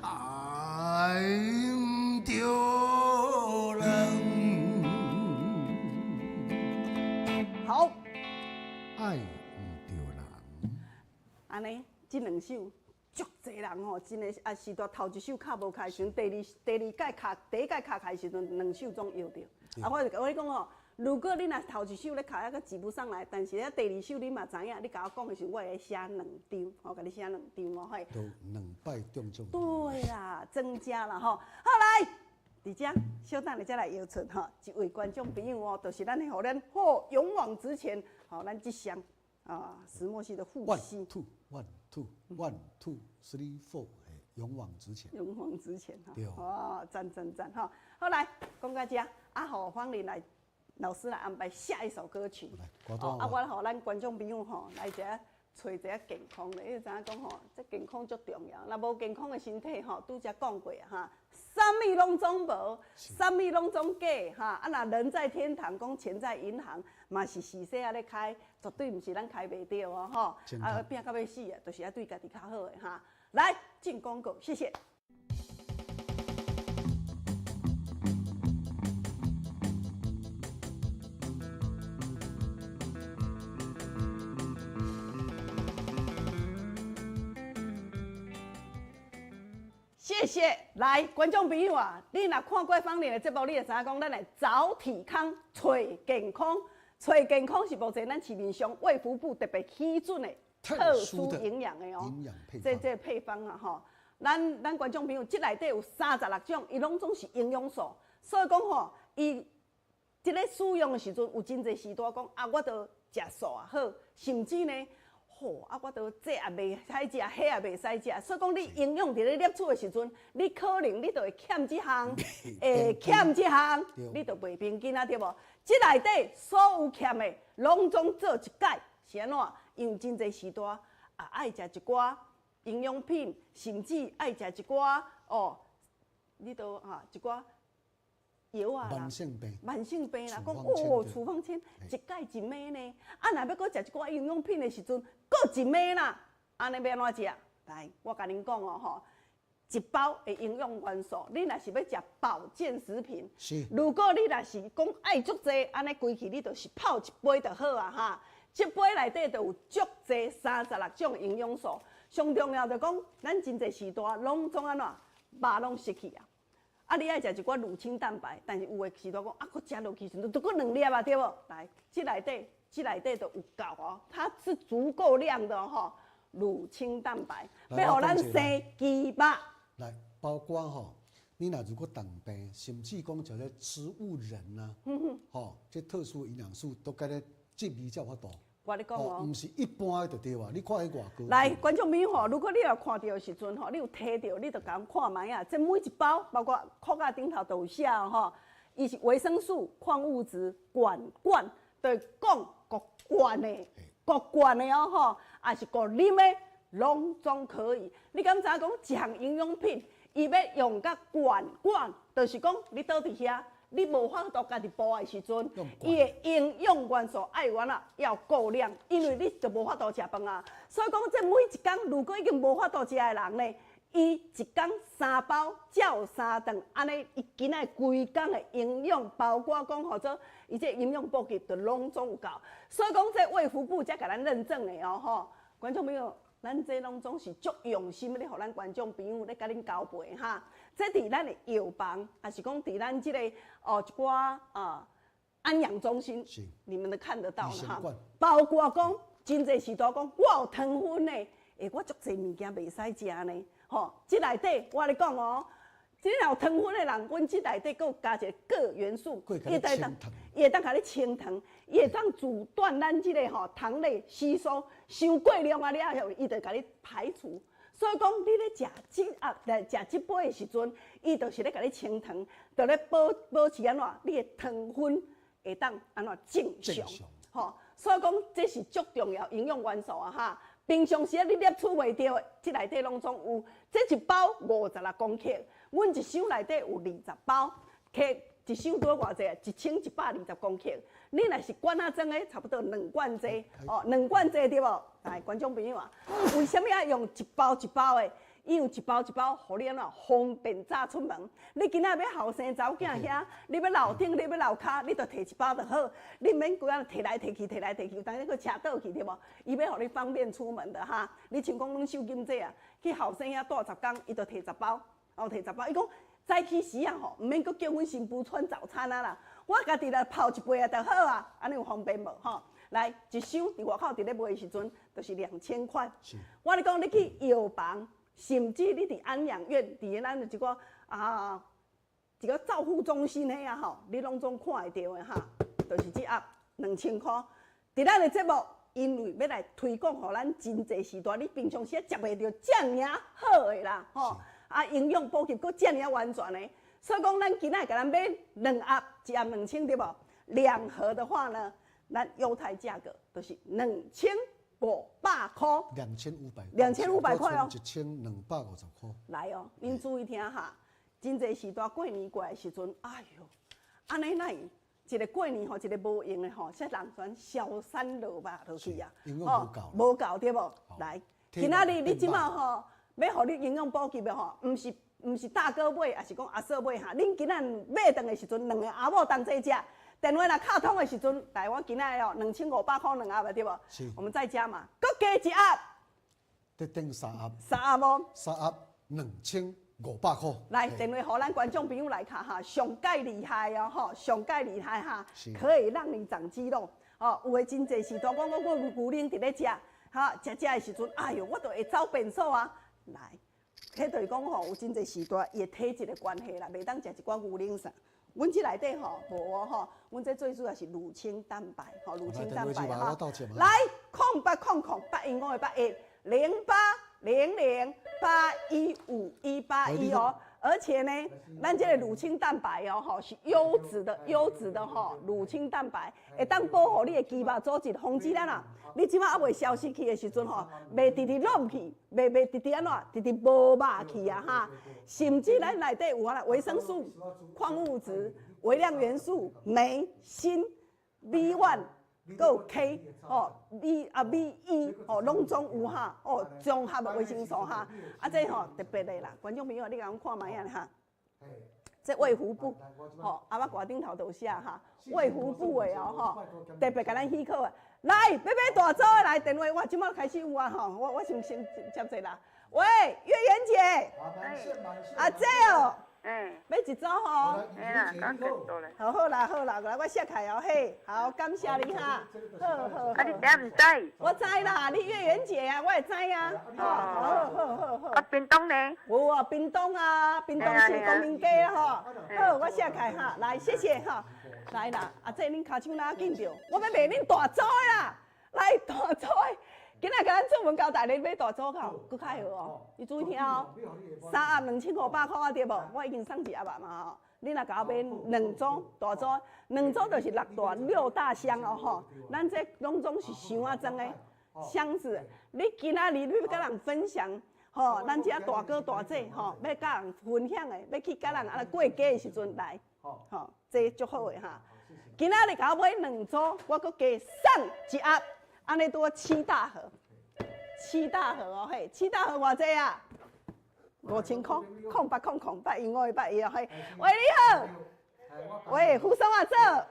爱毋著人。好，爱毋著人。按呢，这两首足济人吼，真的啊是在头一首敲无开时阵，第二届敲，第一届敲开时阵，两首总摇著。啊，我就我咧讲吼，如果你若头一首咧敲犹阁挤不上来，但是咧第二首你嘛知影，你共我讲的时阵，我会写两张，吼，共你写两张哦，嘿。都两摆中奖。对啦，增加啦吼。好来，伫遮小等下才来摇出吼，一位观众朋友哦，就是咱予咱好勇往直前，吼，咱这双啊石墨烯的护膝。 One two one two one two three four，勇往直前。勇往直前哈。对。哦，赞赞赞哈！好来，讲到这，啊，予芳玲来老师来安排下一首歌曲。来，歌单。啊，我予咱观众朋友吼来一下揣一下健康的，因为知影讲吼，这健康足重要。若无健康的身体吼，拄才讲过哈，啥物拢总无，啥物拢总假哈。啊，若人在天堂，讲钱在银行，嘛是时势仔咧开，绝对毋是咱开袂著哦吼。啊，拼到欲死啊，就是爱对家己较好的哈。来，进广告，谢谢。谢谢，来，观众朋友啊，你若看过芳玲的节目，你会知影讲，咱的早体康找健康，找健康是目前咱市面上卫福部特别批准的特殊营养的哦，这配方啊吼，咱观众朋友，这内底有36种，伊拢总是营养素，所以讲吼，伊这个使用的时阵，有真济时代讲啊，我都食素也好，甚至呢。吼啊！我都这也袂使食，彼也袂使食，所以讲你营养伫咧摄取的时阵，你可能你就会欠这项，会欠这项，你就袂平均啊，对无？这内底所有欠的，拢总做一改，是按怎？因为真济时代啊，爱食一寡营养品，甚至爱食一寡哦，你都哈一寡药啊啦，慢性病，慢性病啦，讲哦，处方签一改一枚呢，啊，若欲阁食一寡营养品的时阵，阁一枚啦，按呢欲按怎食？来，我共恁讲哦吼，一包的营养元素，你若是欲食保健食品，是，如果你若是讲爱足济，按呢规气你就是泡一杯就好啊哈。这杯内底就有足济36种营养素，上重要就讲，咱真济时代拢总按怎肉拢失去啊。啊，你爱食一寡乳清蛋白，但是有的时代讲啊，阁食落去时阵，都阁两粒啊，对无？来，这内底就有够哦，它是足够量的吼，乳清蛋白，欲予咱生肌肉。来，包括吼，你若如果糖病，甚至讲食咧植物人呐，吼，这特殊营养素都佮咧这味才有法度。我咧讲哦，毋是一般的就对啊，你看彼外高。来，观众朋友吼，如果你有看著的时阵吼，你有提著，你就共看觅啊。这每一包，包括壳仔顶头都有写吼，伊是维生素、矿物质、管罐，就是讲各罐的、各罐的哦吼，也是各啉的，拢总可以。你敢知影讲一项营养品，伊欲用甲罐罐，就是讲你倒伫遐。你无法度家己补的时阵，伊的营养元素爱有按怎要够量，因为你就无法度食饭啊。所以讲，这每一工如果已经无法度食的人呢，伊一工3包才有3顿，按呢伊今仔规工的营养，包括讲号做伊这营养补给，就拢总有够。所以讲，这卫福部才共咱认证的哦吼，观众朋友。咱这拢总是足用心咧，予咱观众朋友咧共恁交陪哈。这伫咱的药房，也是讲伫咱这个哦一寡啊安养中心，你們都看得到哈。包括講真濟時代講，我有糖分的，欸，我足濟物件袂使食呢。吼，這內底我咧講哦，這有糖分的人，阮這內底閣有加一個鉻元素，伊會當共你清糖，伊會當阻斷咱這個吼糖類吸收，傷過量啊了後，伊就共你排除。所以講，你咧食這盒，來食這杯的時陣，伊就是咧共你清糖，就咧保持按怎，你的糖分會當按怎正常，吼。所以講，這是足重要營養元素啊！哈，平常時你攝取袂著的，這內底攏總有。這一包56公克，阮一箱內底有20包，克一箱拄偌濟啊？1120公克。你若是罐仔裝的，差不多兩罐濟哦，兩罐濟對無？來，觀眾朋友啊，為啥物愛用一包一包的？因為一包一包，予你按怎方便早出門。你今仔欲後生查某囝遐，你欲樓頂，你欲樓跤，你就提一包就好。你毋免規工提來提去，提來提去，有當閣車倒去對無？伊欲予你方便出門的哈。你像講阮秀金姐啊，去後生遐蹛10工，伊就提10包，哦，提十包。伊講早起時啊吼，毋免閣叫阮新婦穿早餐啊啦，我家己來泡一杯啊就好啊，按呢有方便無吼？來，一箱佇外口佇咧賣的時陣，就是2000塊。我咧講，你去藥房，甚至你佇安養院，佇咱的一個啊，一個照護中心遐吼，你攏總看會著的哈，就是這盒2000塊。佇咱的節目，因為欲來推廣予咱真濟時代，你平常時食袂著遮爾好的啦，吼啊，營養補給閣遮爾完全的，所以講咱今仔共咱買兩盒，一盒兩千對無？兩盒的話呢，咱優待價格就是2500塊。兩千五百。 2500塊哦。 1250塊。來哦，恁注意聽哈，真濟時代過年過來時陣，哎喲，按呢哪會？一個過年吼，一個無閒的吼，啥人全消瘦落肉落去啊？營養無夠。無夠對無？來，今仔日你這馬吼，欲予你營養補給的吼，毋是大哥買，抑是講阿嫂買哈？恁今仔買轉的時陣，兩個阿某同齊食。電話若敲通的時陣，來我今仔哦，2500塊兩盒對無？是。我們再加嘛，閣加一盒。得等三盒。三盒哦。三盒2500塊。來，電話予咱觀眾朋友來敲哈，上蓋厲害哦，吼，上蓋厲害哈，可以讓你長肌肉哦。有的真濟時陣，我牛奶佇咧食，哈，食食的時陣，哎喲，我就會走便所啊。來，彼就是講吼，有真濟時代伊的體質的關係啦，袂當食一寡牛奶啥。阮這內底吼無哦吼，阮這最主要是乳清蛋白吼，乳清蛋白哈。來，0800 815的810800815181哦。而且呢，咱這個乳清蛋白哦吼是優質的，優質的吼乳清蛋白會當保護你的肌肉組織，防止咱啊，你這馬猶未消失去的時陣吼，袂直直攏去，袂直直按怎，直直無肉去啊哈。甚至咱內底有啊維生素、礦物質、微量元素、鎂、鋅、B1、閣有 K 吼 B 啊 B E 吼，攏總有哈哦，綜合的維生素哈。啊，這吼特別的啦，觀眾朋友，你共阮看覓仔哈？這衛福部吼，啊，我掛頂頭都寫哈，衛福部的哦吼，特別共咱許可的。來，欲買大組的來電話，我這馬開始有啊吼，我先接這啦。喂，月圓姐，阿姐哦，欲一組吼，好好啦好啦，來我寫開哦嘿，好感謝你哈，好好。啊，你知毋知？我知啦，你月圓姐啊，我會知啊。好好好好好。啊，屏東呢？有啊，屏東啊，屏東市公民街吼。好，我寫開哈，來謝謝哈，來啦，阿姐恁跤手哪緊著？我欲賣恁大組的啦，來大組的。今仔共咱出門交代，你買大組口，閣較好哦。你注意聽哦，三盒2500塊啊，對無？我已經送一盒嘛吼。你若共我買兩組大組，兩組就是六大六大箱哦吼。咱這攏總是箱仔裝的箱子。你今仔日你欲共人分享吼，咱遮大哥大姐吼，欲共人分享的，欲去共人按呢過街的時陣來，吼，這足好的哈。今仔日共我買兩組，我閣加送一盒。按呢拄七大盒，七大盒哦嘿，七大盒偌濟啊？5000塊，0800 815的81哦嘿。喂，你好，喂，胡松阿嫂，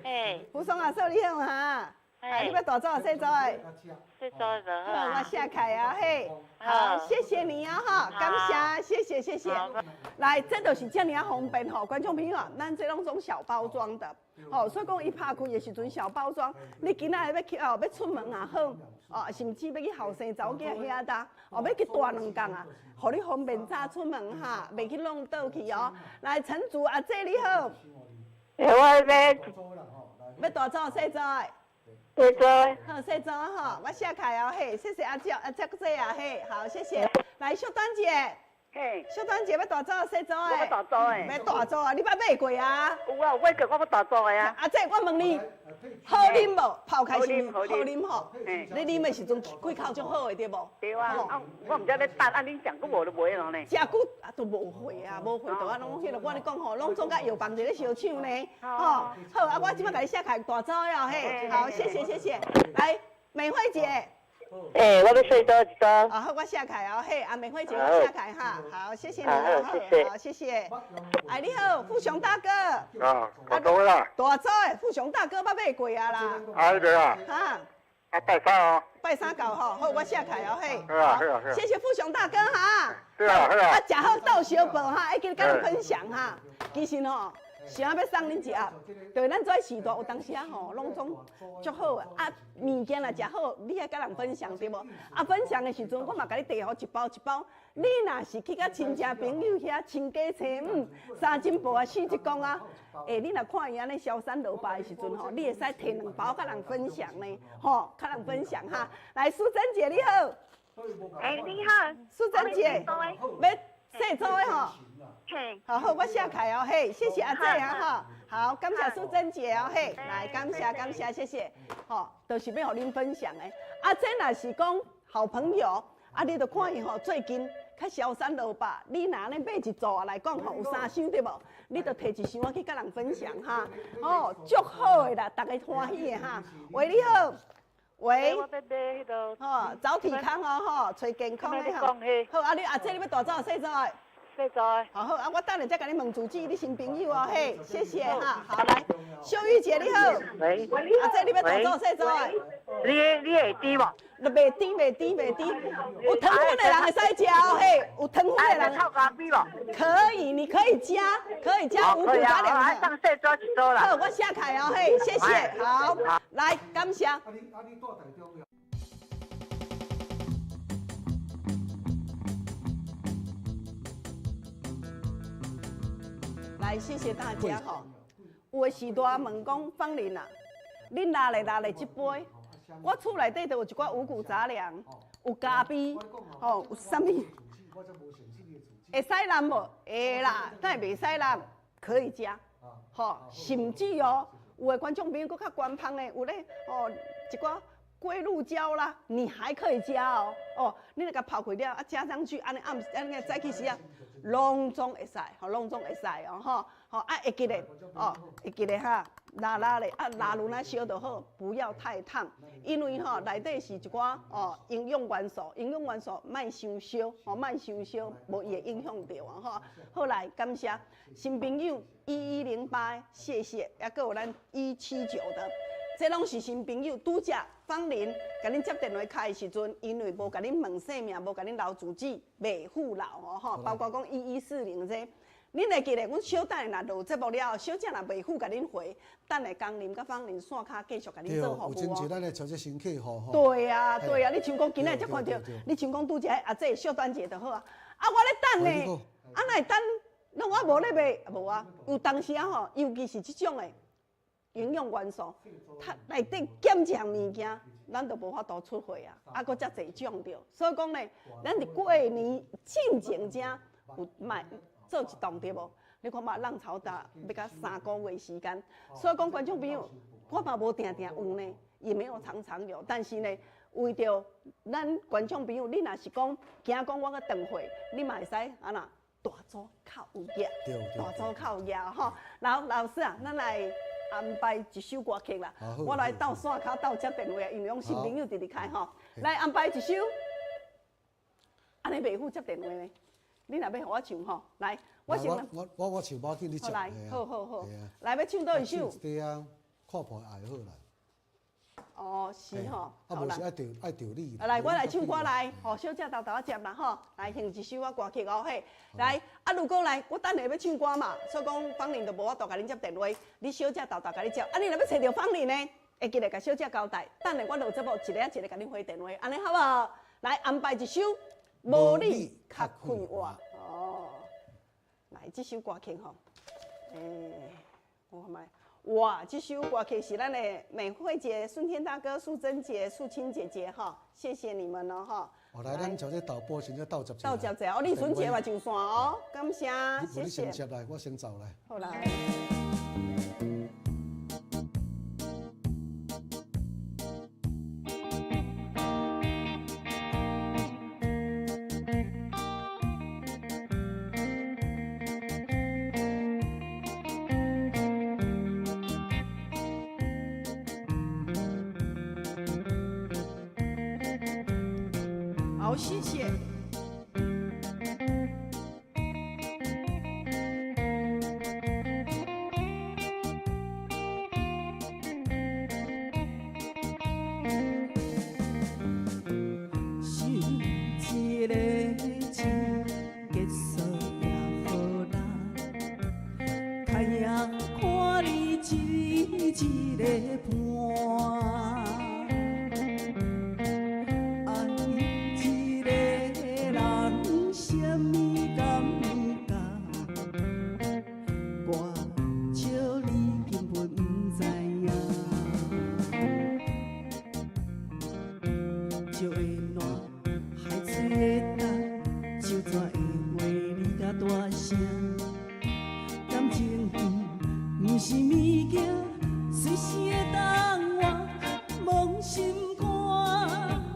哎，胡松阿嫂你好哈。啊，你欲大组抑细组的？细组的就好。好，我写开啊，嘿，好，谢谢你啊，哈，感谢，谢谢，谢谢。来，这就是遮尔仔方便吼，观众朋友啊，咱这拢总小包装的，吼，所以讲伊拍开的时阵小包装，你今仔日欲去哦，欲出门也好，哦，甚至欲去后生查某囝遐搭，哦，欲去蹛两工啊，予你方便早出门哈，袂去弄倒去哦。来，陈竹阿姐你好。欸，我欲欲大组细组的。细组。好，细组吼，我写开哦，嘿，谢谢阿姐阿姐姐啊，嘿，好，谢谢。来，秀丹姐。嘿。秀丹姐欲大组抑细组的？我欲大组的。欲大组啊？你捌买过啊？有啊，有买过，我欲大组的啊。阿姐，我问你，好啉无？泡开是好啉吼。你啉的时阵，开口足好的对无？对啊，啊，我毋知咧等，啊，恁食久无就袂咯呢。食久啊，都无货啊，无货就啊，拢彼个，我咧讲吼，拢总佮药房伫咧相抢呢。吼，好啊，我这摆共你写开大组的哦，嘿，好，谢谢谢谢。来，美惠姐。欸，我欲细组一组。啊好，我写开哦，嘿，啊美惠姐，我写开哈，好，谢谢你哦，好，好，谢谢。哎，你好，富雄大哥。啊，大组啦。大组的富雄大哥捌买过啊啦。啊，彼个啊。哈。啊，拜三哦。拜三到吼，好，我写开哦，嘿。好啊，好啊，好。谢谢富雄大哥哈。对啊，好啊。啊，食好斗相报哈，会记得佮咱分享哈。其实吼。想欲送恁一盒，对，咱这时代有当时啊吼，拢总足好的啊，物件若食好，你爱佮人分享对无？啊，分享的时阵，我嘛共你递予一包一包。你若是去佮亲戚朋友遐亲家亲母三更半啊四一公啊，欸，你若看伊按呢消瘦落败的时阵吼，你会使提两包佮人分享呢，吼，佮人分享哈。来，淑珍姐你好。欸，你好。淑珍姐，欲细组的吼。嘿，好好，我写开哦，嘿，谢谢阿姐啊，哈，好，感谢淑珍姐哦，嘿，来，感谢感谢，谢谢，吼，就是欲予恁分享的。啊，这若是讲好朋友，啊，你就看伊吼，最近较消瘦落吧，你若按呢买一组来讲吼，有三箱对无？你就提一箱仔去佮人分享哈，哦，足好的啦，逐家欢喜的哈。喂，你好，喂，吼，早体康哦，吼，揣健康的吼。好，啊，你阿姐你欲大组抑细组的？细组的。好好，啊，我等下再共你问住址，你新朋友哦，嘿，谢谢哈。好，来，秀玉姐你好。喂。阿姐你欲大组抑细组的？你会甜无？袂甜，袂甜，袂甜。有糖分的人会使食哦，嘿，有糖分的人。臭咖啡无？可以，你可以加，可以加五谷杂粮。上细组一组啦。好，我写开哦，嘿，谢谢。好，来，感谢。来，谢谢大家吼。有的时代问讲芳玲啊，恁拿来拿来这杯，我厝内底都有一寡五谷杂粮，有咖啡，吼，有啥物？会使淋无？会啦，但袂使淋，可以加，吼，甚至哦，有的观众朋友阁较官方的，有咧哦，一寡龟鹿胶啦，你还可以加哦，哦，你那个泡开了啊，加上去，按呢暗按呢早起时啊。拢总会使，吼，拢总会使哦，吼，吼啊，会记得哦，会记得哈，拉拉咧啊，拉轮仔烧就好，不要太烫，因为吼内底是一寡哦营养元素，营养元素莫伤烧，吼，莫伤烧，无伊会影响著啊，吼。好来，感谢新朋友1108，谢谢，犹阁有咱179的。这拢是新朋友，拄则芳玲共恁接电话开的时阵，因为无共恁问姓名，无共恁留住址，袂付留哦吼。包括讲1140这，恁会记得，阮小等下若落节目了后，小姐若袂赴共恁回，等下江林佮芳玲线跤继续共恁做服务哦。有真济咱的超级新客户吼。对啊，对啊，你像讲今仔才看著，你像讲拄则阿姐小等者就好啊。啊，我咧等呢，啊，哪会等？拢我无咧卖，无啊。有当时啊吼，尤其是这种的。营养元素，它内底减一项物件，咱就无法度出货啊！啊，阁遮济种著，所以讲呢，咱伫过年进前遮有买做一档对无？你看嘛，浪潮达欲甲3个月时间，所以讲观众朋友，我嘛无定定有呢，也没有常常有，但是呢，为著咱观众朋友，你若是讲惊讲我阁断货，你嘛会使按怎大组较有额，大组较有额吼。老师啊，咱来安排一首歌曲啦，我来斗线跤斗接电话，因为拢新朋友直直开吼。来安排一首，按呢袂赴接电话呢？你若欲予我唱吼，来，我先。我我我唱，无要紧，你唱。来，好好好。来，欲唱佗一首？对啊，看破爱好啦。哦，是吼。啊，無是愛著愛著你。來，我來唱歌來，吼，小姐沓沓仔接啦吼。來，還一首我歌曲哦嘿。來，啊，如果來，我等下欲唱歌嘛，所以講芳玲就無法度共恁接電話，你小姐沓沓共你接。啊，你若欲揣著芳玲呢，會記得共小姐交代，等下我落節目一个一个共恁回電話，按呢好無？來安排一首《無你較快活》哦。來，這首歌曲吼，欸，我看覓。哇，這首歌曲是咱的美惠姐、孫天大哥、素貞姐、素清姐姐哈，謝謝你們咯哈。哦，來，咱就這導播先鬥接。鬥接者，哦，你孫姐嘛上線哦，感謝，謝謝。你先接來，我先走來。好來。好，謝謝。想一個情結束也好啦，開夜看你一一個伴。愛一個人啥物感覺？我笑你根本毋知影。石會爛，海水會乾，酒泉的話你較大聲。感情毋是物件，隨時會當換。摸心肝，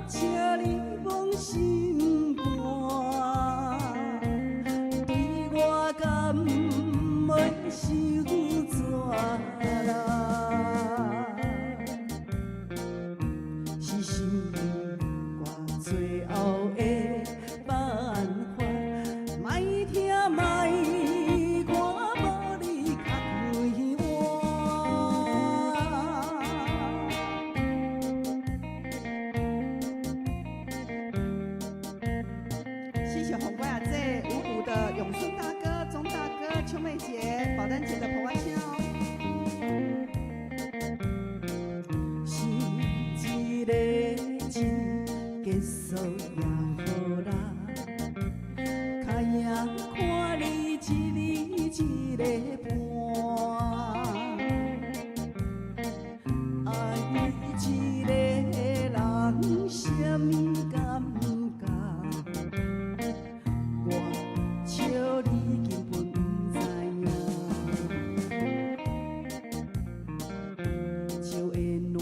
請你摸心肝。對我敢袂傷絕啦？是心我最後的辦法，莫聽莫看，無你較快活。謝謝紅乖阿姐、五股的永順大哥、鍾大哥、秋妹姐、寶丹姐的婆婆笑。想一個情結束也好啦，開夜看你一日一個伴。愛一個人啥物感覺？我笑你根本毋知影。石會爛，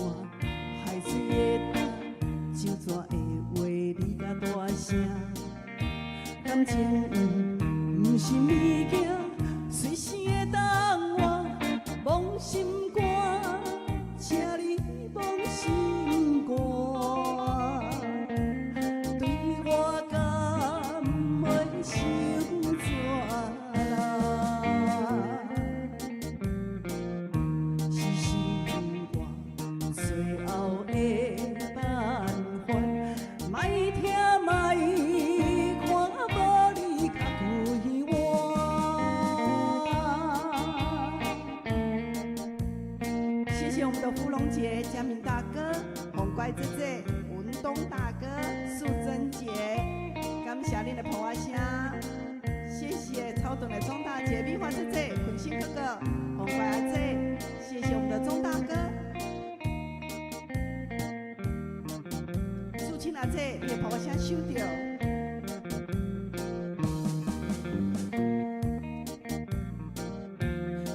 海水會乾，酒泉的話你較大聲。感情毋是物件，隨時會當換。摸心肝，請你摸心肝。對我敢袂傷絕啦？是心我最後的辦法，莫聽莫看，無你較快活。謝謝我們的芙蓉姐、佳敏大哥、紅乖姐姐、文東大哥、素貞姐，感謝恁的婆仔聲。謝謝草屯的鍾大姐、美花姐姐、坤心哥哥、紅乖阿姐，謝謝我們的鍾大哥。素清阿姐，你的婆仔聲收著。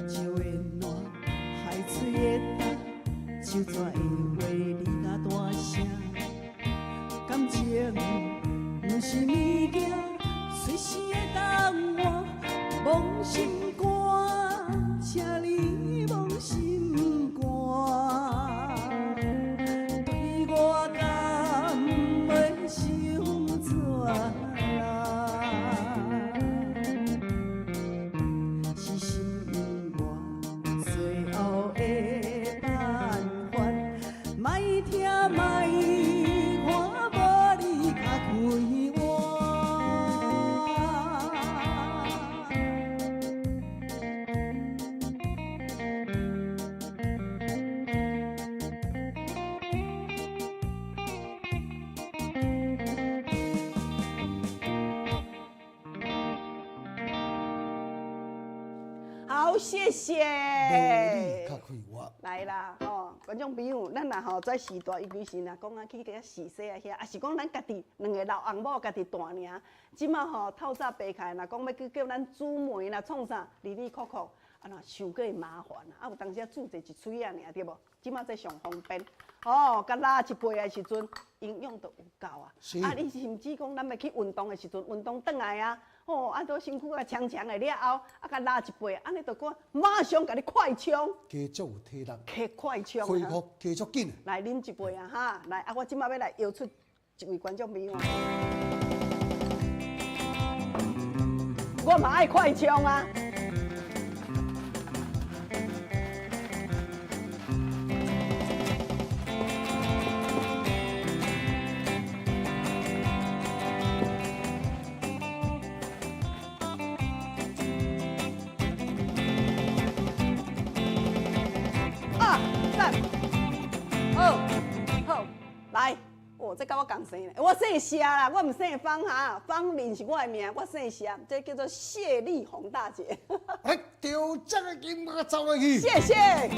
石會爛，海水會乾，酒泉的話你較大聲。感情毋是物件，隨時會當換。摸心肝，請你摸心肝。對我敢袂傷絕啦？是心我最後的辦法，莫聽好，謝謝。無你較快活。來啦，吼，觀眾朋友，咱若吼這時代，尤其是若講啊去共洗洗啊遐，抑是講咱家己兩个老翁某家己大爾，這馬吼透早爬起來，若講欲去叫咱煮糜啦創啥，哩哩扣扣，啊若傷過麻煩啊，有當時仔煮者一喙仔爾，對無？這馬這上方便，吼，佮拉一杯的時陣，營養都有夠啊。啊，你甚至講咱欲去運動的時陣，運動轉來啊。吼，啊，都身軀啊強強的了後，啊，共拉一杯，按呢就講馬上共你快充，加足有體力，加快充，恢復加足緊。來啉一杯啊哈，來啊，我這馬欲來搖出一位觀眾朋友，我嘛愛快充啊。啊，讚，好，好，來，哦，這佮我仝姓咧，我姓謝啦，我毋姓方哈，方玲是我的名，我姓謝，這叫做謝麗紅大姐。哎，對，這个金我走落去。謝謝。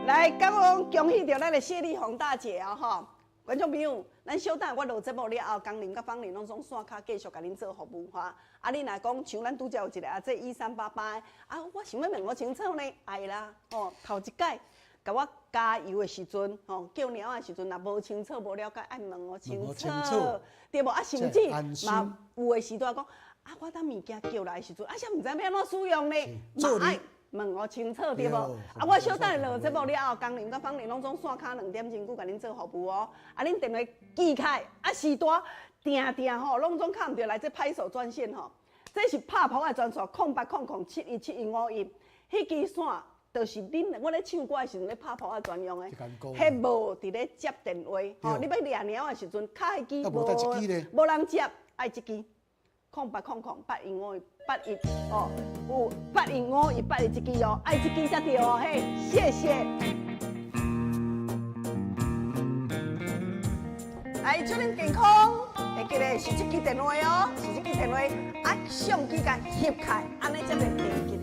來，剛剛恭喜著咱的謝麗紅大姐啊！吼，觀眾朋友，咱小等我落節目了後，江玲佮方玲攏總線跤繼續共恁做服務哈。啊，你若講像咱拄才有一個啊，這1388的啊，我想欲問我清楚呢，愛啦，吼，頭一擺共我加油的時陣，吼，叫貓的時陣，若無清楚、無了解，愛問我清楚，對無？啊，甚至嘛有的時陣講，啊，我當物件叫來的時陣，啊，啥毋知欲按怎使用呢？嘛愛問我清楚對無？啊，我小等下落節目了後，江玲佮方玲攏總線跤兩點鐘久共恁做服務哦。啊，恁電話記起來，啊，時段定定吼，攏總敲毋著來這歹數專線吼。這是拍噗仔的專線，0800717151，彼支線就是恁我咧唱歌的時陣咧拍噗仔專用的，彼無佇咧接電話吼。你欲掠貓的時陣，敲彼支無人接，愛這支。0800815181哦，有815181這支哦，愛這支才對哦，嘿，謝謝。來，祝恁健康，會記得是這支電話哦，是這支電話，啊，相機共翕起來，按呢才袂袂記。